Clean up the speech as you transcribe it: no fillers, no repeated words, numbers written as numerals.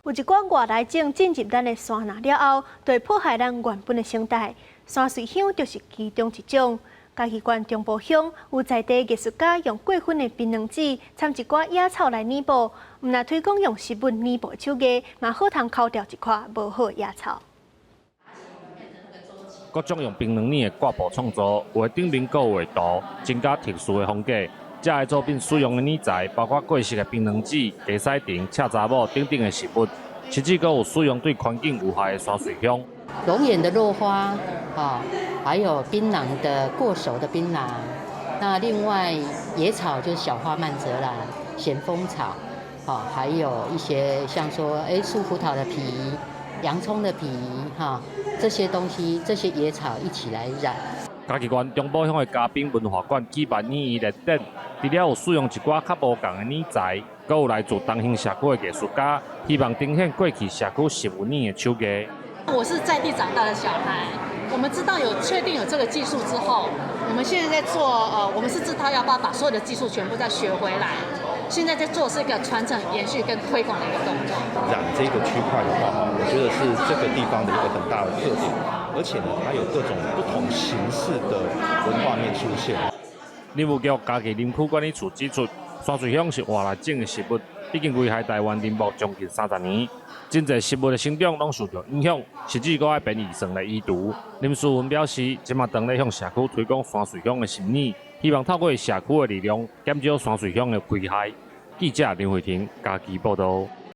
有一寡外來種進入咱的山林了後，就會破壞咱原本的生態。山瑞香就是其中一種。嘉義縣中部鄉有在地藝術家用過粉的檳榔籽摻一寡野草來染布，毋但推廣用食物染布的手藝，嘛好通剾掉一塊無好的野草。各種用檳榔染的掛布創作，有的頂面閣有畫圖，增加特殊的風格。這个作品使用的染材包括過時的檳榔籽、雞屎藤、赤查某等等的食物，甚至閣有使用對環境有害的山瑞香。龍眼的落花，啊，還有檳榔的過熟的檳榔，那另外野草就是小花蔓澤蘭、咸豐草，啊，還有一些像說，樹葡萄的皮、洋蔥的皮，哈，這些東西，這些野草一起來染。嘉義縣中部鄉的嘉賓文化館舉辦染衣聯展，除了有使用一寡較無仝的染材，閣有來自東興社區的藝術家，希望呈現過去社區食物染的手藝。我是在地長大的小孩，我們知道有確定有這個技術之後，我們現在在做，我們是自掏腰包把所有的技術全部再學回來，現在在做是一個傳承、延續跟推廣的一個動作。染這個區塊的話，我覺得是這個地方的一個很大的特點，而且呢，它有各種不同形式的文化面出現。林務局嘉義林區管理處指出，山瑞香是外來種的植物，已經危害台灣林木將近30年，真濟植物的生長攏受著影響，甚至閣愛變異算來移除。林書文表示，這馬當咧向社區推廣山瑞香的食染，希望透過社區的力量，減少山瑞香的危害。記者林慧婷嘉義報導。